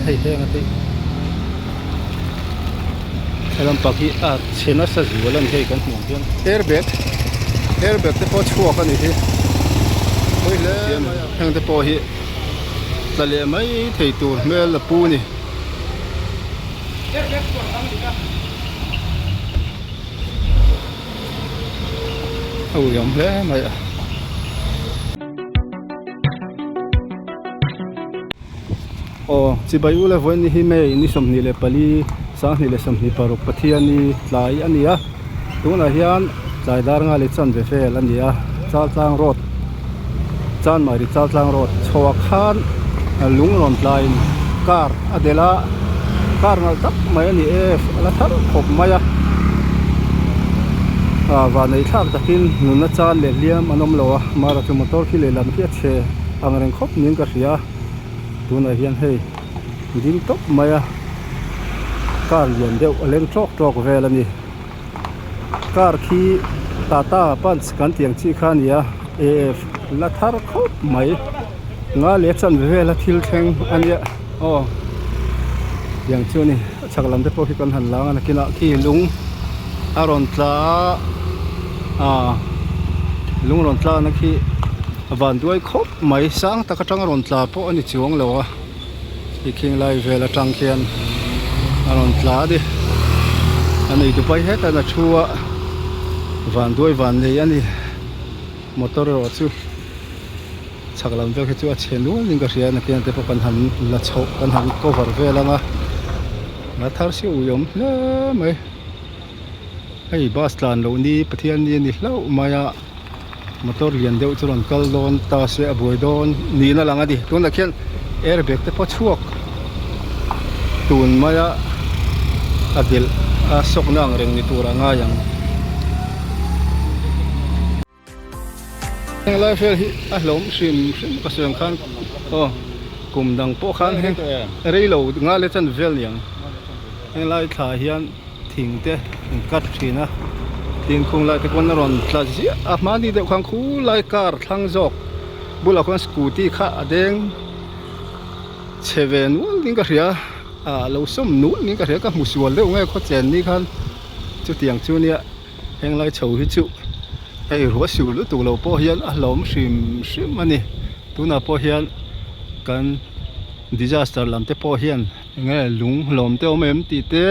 hei heng a tih helam pak hi a chhe nasa zual a ni hei kan hmuh ang hian airbag airbag te pawh chhuak a ni hi pawi hle mai a heng te pawh hi tla leh mai thei tur hmel a pu a ni. A uiawm hle mai a. Aw chibai u le vawiin hi May ni 24 2026 Pathiani tlai a ni a tunah hian tlai dar nga leh chanve vel a ni a Chaltlang road Chanmari Chaltlang road chhoah khan lung rawn tlaiin car a delh a car nalh tak mai a ni e a la thar khawp mai a ah vanei thlak takin nunna chan leh hliam an awm lo a mara chu motor khi lehlam khi a chhe ang reng khawp niin ka hria tunah hian hei ding tawp mai a car lian deuh a leng tawk tawk vel a ni. Car khi Tata Punch kan tih ang chi kha a ni a af la thar khawp mai nga leh chanve vela thil thleng a nia aw tiang chu a ni a chhak lam te pawh khi kan han lang a nakinah khi lung a rawn tla a ah lung rawn tla na khi a van duai khawp mai sang tak atanga rawn tla pawh a ni chuang lo a. I khing lai vel atang khian a rawn tla a ni a nei Dubai hetan a thu a vanduai van nei a ni motor erawh chu chhak lam vel khi chu a chhe nual in ka hria nakin te pawh kan han la chhoh kan han cover vel ang a la thar si ui awm hle mai hei bus tlan loh ni Pathian ni a ni hlauh mai a. Motor lian deuh chu rawn kal dawn ta se a buai dawn niin a lang a ni. Tunah khian airbag te pawh chhuak tun maia a delh a sawkna ang reng ni tur a ngai ang. Heng lai vel hi a hlawm hrim hrim ka sawi ang khan aw kum dang pawh khan heng rei lo nga leh chan vel niang heng lai thla hian. Thing te an cut thin a tin khung lai te pawn a rawn tla ziah a hmani deuh khan khulai car thlang zawk bulah khuan scooty kha a deng chhe ve nual ding ka hria ah a lo sawm nual ding ka hria ka hmu sual deuh nge khaw chen ni khan chutiang chu nia henglai chho hi chu hei ruah sur lutuk lo pawh hian a hlawm hrim hrim a ni tunah pawh hian kan disaster lam te pawh hian. Enge lung hlawm te awm em tih te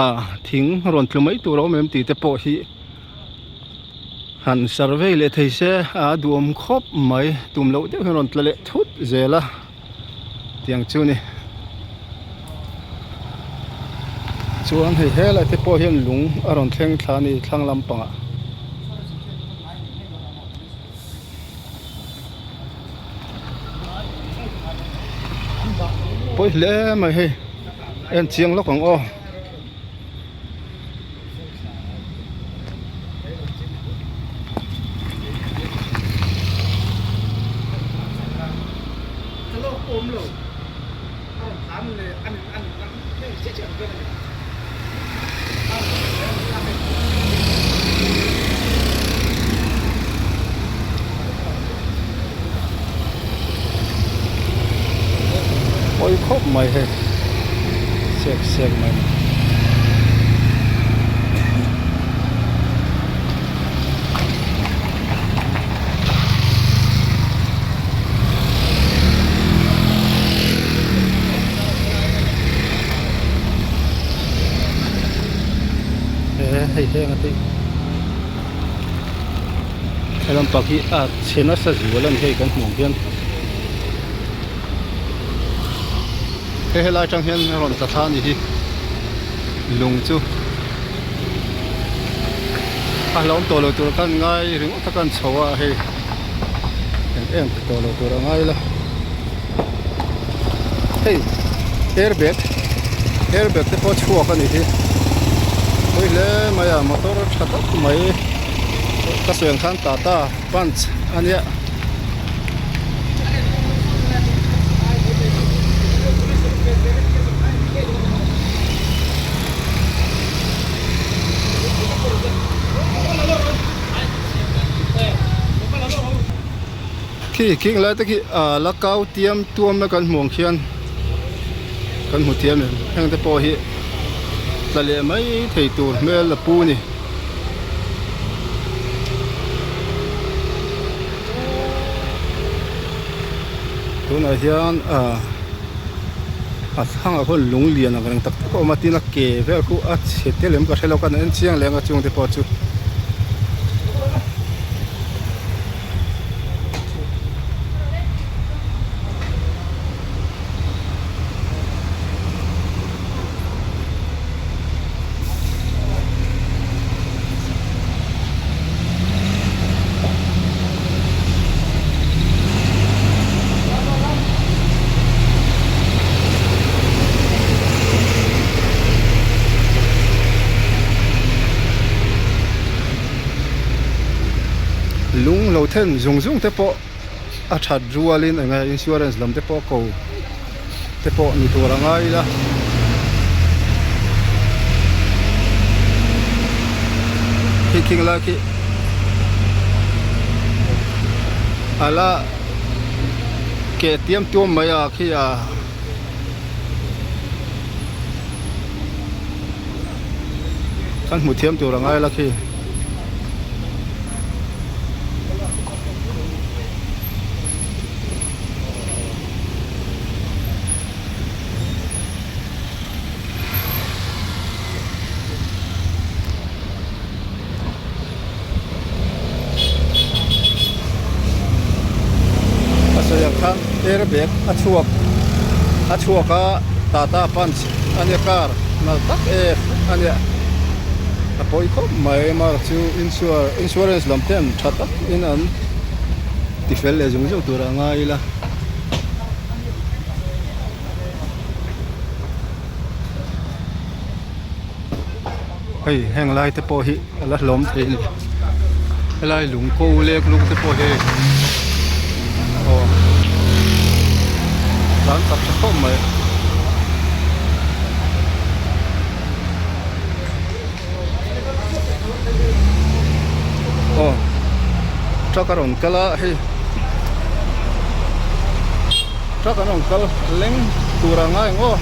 ah thing rawn tlu mai tur a awm em tih te pawh hi han survey leh thei se a duhawm khawp mai tum loh deuh hian rawn tla leh thut zel a tiang chu ni chuan hei helai te pawh hian lung a rawn thleng thla a ni thlang lampangah. Pawi hle mai hei en chiang lawk ang aw. Pawi khawp mai hei sek sek mai ni. Hei heng a tih helam pak hi a chhe nasa zual a ni hei kan hmuh ang hian hei helai atang hian a rawn tla thla a ni hi lung chu a hlauhawm tawh lo tur khan ngai ringawt a kan chho a hei eng em tawh lo tur a ngai la. Hei airbag airbag te pawh chhuak a ni hi pawi hle mai a motor tha tak mai ka sawi ang khan tata punch a nia. Khi khing lai te khi ah la kau tiam tuam na kan hmuh ang khian. Kan hmu thiam em heng te pawh hi tla leh mai thei tur hmel a pu a ni. Tunah hian ah a thlangah khuan lung lian ang reng tak tak a awm a tin a ke vel khu a chhe tel em ka hre lo ka en chiang leh ang a chung te pawh chu. Lung lo then zung zung te pawh a that rualin eng nge insurance lam te pawh ko te pawh ni tur a ngai ila. Khi khing lai khi a la keh tiam tuam mai a khi a kan hmu thiam tur a ngai la khi. A sawi ang khan airbag a chhuak a chhuak a tata punch a nia car nal tak e a nia a pawi khawp mai mar chu insurance lam te an tha tak in an ti fel leh zung zung tur a ngai ila. Hei heng lai te pawh hi a la hlawm thei a ni helai lung ko lek lung te pawh hi aw tlan chak tha khawp mai. Aw truck a rawn kal a hei truck an rawn kal leng tur a ngai ang aw.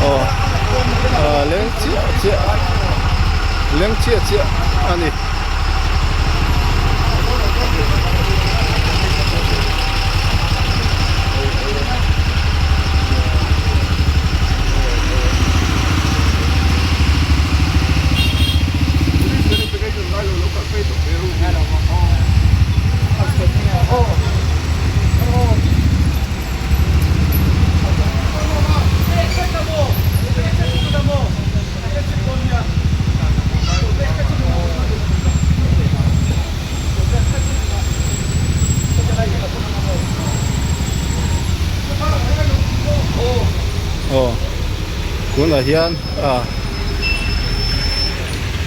Aw ah leng chiah chiah leng chiah chiah a ni. Aw tunah hian ah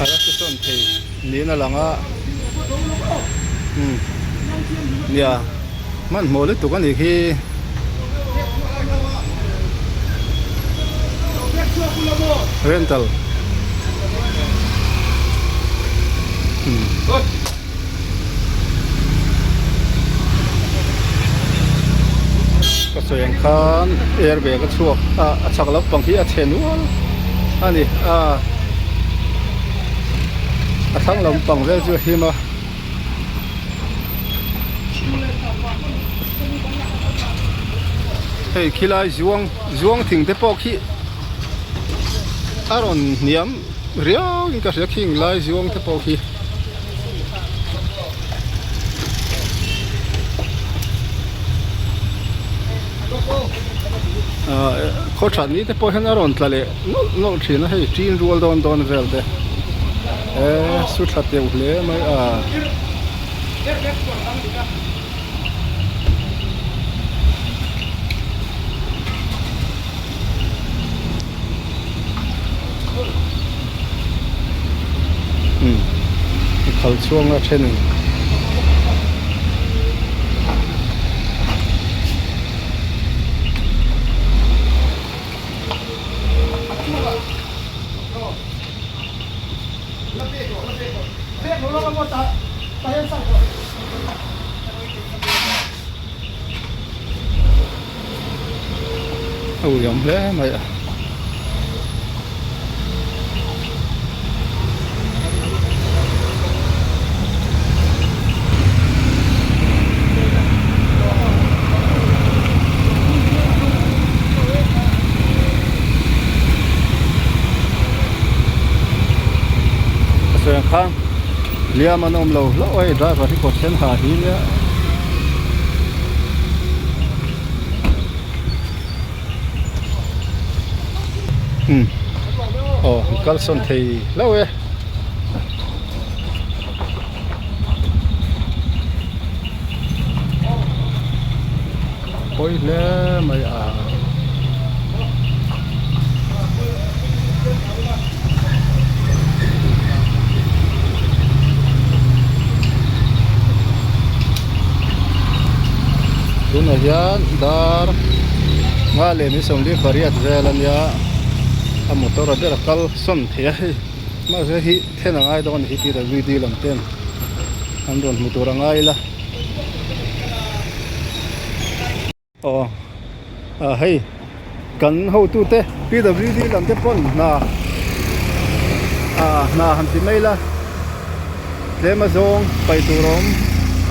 a la che sawn thei niin a lang a umm nia hmanhmawh lutuk a nih khi. Rental ka sawi ang khan airbag a chhuak a a chak lampang hi a chhe nual a ni a a thlang lampang vel chu a him a. Hei khilai zuang zuang thing te pawh khi a rawn hniam riau in ka hria khing lai zuang te pawh khi. Ahh khaw that ni te pawh hian a rawn tla leh nawlh nawlh thin a hei tin rual dawn dawn vel te. Eee su thla teuh hle mai a. Umm khal chhuang a then in. A uiawm hle mai a. A sawi ang khan hliam an awm lo hlauh a hei driver hi kawr sen ha hi nia. Umm aw an kal sawn thei hlauh e. Pawi hle mai a. Tunah hian dar nga leh ni 48 vel a nia a motor a ber a kal sawn thei a hei mahse hi then a ngai dawn a ni hi P W D lam ten an rawn hmu tur a ngai ila. Aw ah hei kan hotute P W D lam te pawn hna ah hna han ti mai la tlem a zawng paih tur a awm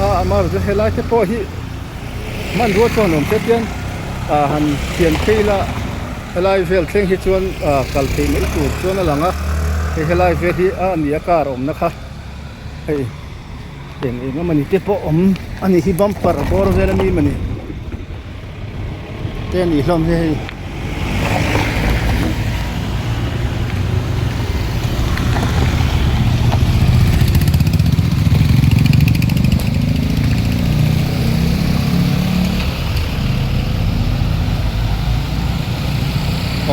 a amaherawh chu helai te pawh hi hmanrua chuan awm se tian ah han thian phei la helai vel thleng hi chuan ah kal theih mai tur chuan a lang a hei helai vel hi a ni a car awmna kha hei. Eng eng emawni te pawh awm a nih hi bumper bawr vel ami emawni te a nih hlawm hi hei.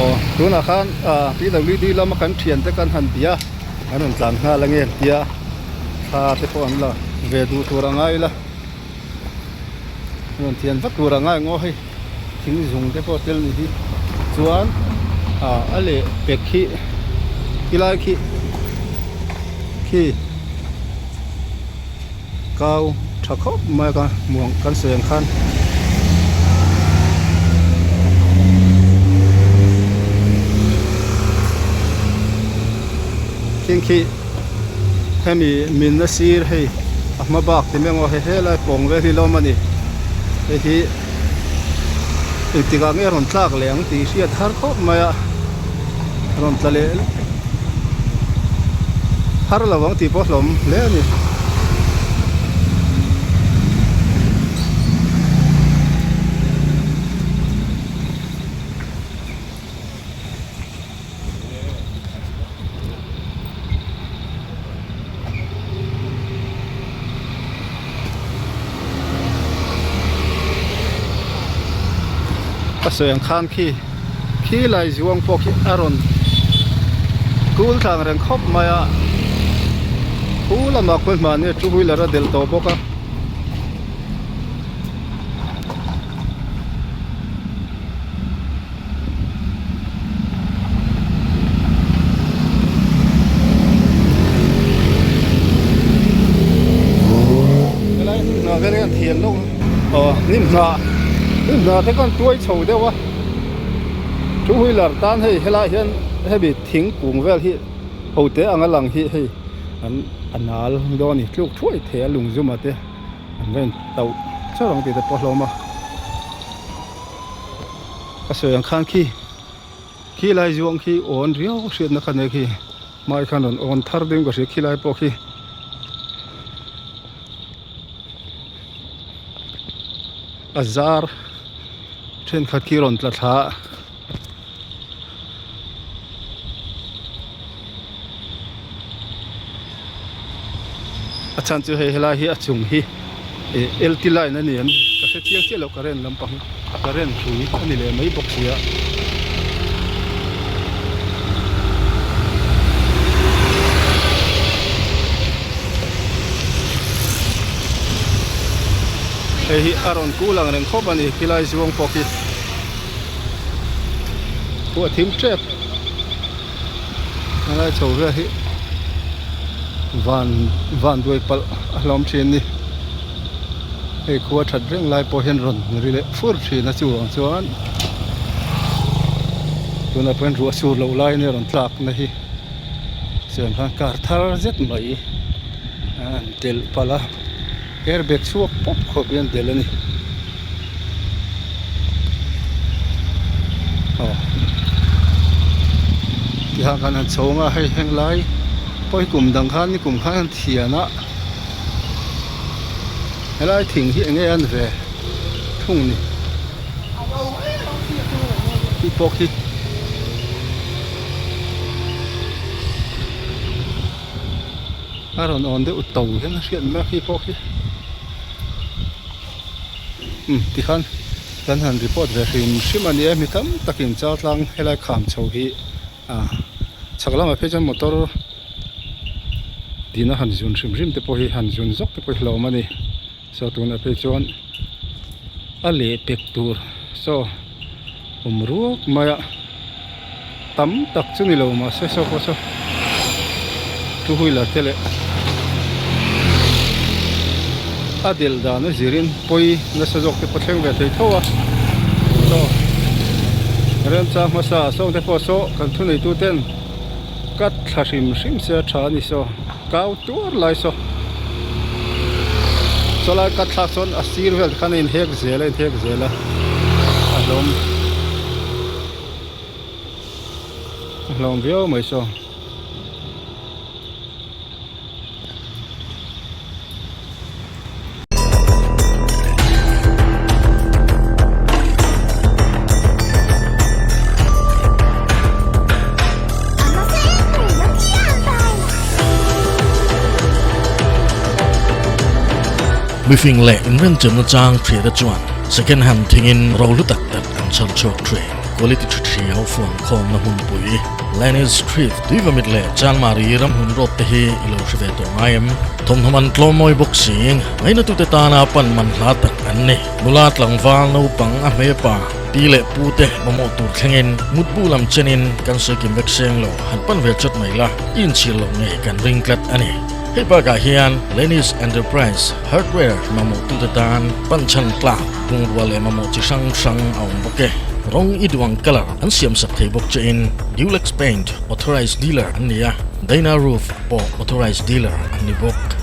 Aw tunah khan ah P W D lama kan thiante kan han bia an rawn tlan nghal ange an tia. Thla te pawh an la ve duh tur a ngai la rawn thian vak tur a ngai ang aw hei thing zung te pawh tel ni hi chuan ah a leh pek hi khilai khi khi kau tha khawp mai a muang kan sawi ang khan. Khing khi. Hemi min a sir hei a hma bak ti mai ang aw hei helai pawng vel hi lawm a ni hei hi engtikah nge rawn tlak leh ang tih hriat har khawp mai a rawn tla leh har lo ang tih pawh hlawm hle a ni. Ka sawi ang khan khi khi lai zuang pawh khi a rawn kul tlang reng khawp mai a khu lamah khawi hmahni a two wheeler a delh tawh bawk a. Helai hnim hnah vel hian thian lo aw hnim hnah hnim hnah te khan tuai chho deuh a two wheeler tan hei helai hian hemi thingkung vel hi ho te anga lang hi hei an a nal dawn a ni tluk thuai thei a lung zuma te an va in tauh chauh ang tih te pawh a hlawm a. Ka sawi ang khan khi khi lai zuang khi awn riau hriatna kha nei khi hmai khan rawn awn thar deuhin ka hria khi lai pawh khi a zar thenkhat khi rawn tla thla a. A chhan chu hei helai hi a chung hi ih L T line a ni em ka hre chiang chiah lo current lampang current hrui a ni leh mai bawk sia. Hei hi a rawn kul ang reng khawp a ni khilai zuang pawh khi. Pawh a thim tep a lai chho vel hi van van duai palh a hlawm thin a ni hei khua that reng lai pawh hian rawn ri leh fur thin a chuvang chuan. Tunah pawhin ruah sur loh lai nia rawn tlak na hi chuan khan car thar zet mai a han delh palh a airbag chhuak pawp khawp hian delh a ni aw tihian khan han chho ang a hei heng lai pawh hi kum dang khan nikum khan an thian a helai thing hi eng nge a an ve thung ni. Khi pawh khi a rawn awn deuh to hian a hriat mai a khi pawh khi umm tikhan kan han report ve hrim hrim a ni a mi tam takin chaltlang helai kham chho hi ah chhak lamah phei chuan motor dina han zun hrim hrim te pawh hi han zun zawk te pawh hi hlauhawm a ni. Saw tunah phei chuan a leh pek tur saw awm ruak mai a tam tak chu ni lo mahse saw pawh saw two wheeler te leh a delh dan a zirin pawi nasa zawk te pawh thleng ve thei tho a saw remchang hmasa ah sawng te pawh saw kan thuneitu ten Cut thla hrim hrim se a tha a ni saw kau tuar lai saw saw lai cut thlak chuan a sir vel te khan a inhek zel a inhek zel a a hlawm a hlawm viau mai saw. Mifing leh inremchamna chang hriata chuan second hand thingin ro hlu tak tak an chhar chhuak thin. Quality tha thiau fuan khawmna hmunpui Lenny Street Tuivamit leh Chanmari ramhmun road te hi i lo hre ve tawh ngai em? Thawmhnaw man tlawm mawi bawk si, ngainatute tana pan man hla tak an ni. Nula tlangval naupang a hmepa, pi leh pu te mamawh tur thlengin mutbu lam chenin kan sawi kim vek seng lo, han pan ve chawt mai la, i inchhir loh ngei kan ring tlat a ni. Hei bakah hian Lenny's Enterprise Hardware mamawhtute tan pan chhan tlak bungrua leh mamawh chi hrang hrang a awm bawk e. Rawng i duang colour an siam sak thei bawk chein Dulux Paint Authorised Dealer an ni a, Dyna Roof pawh Authorised Dealer an ni bawk.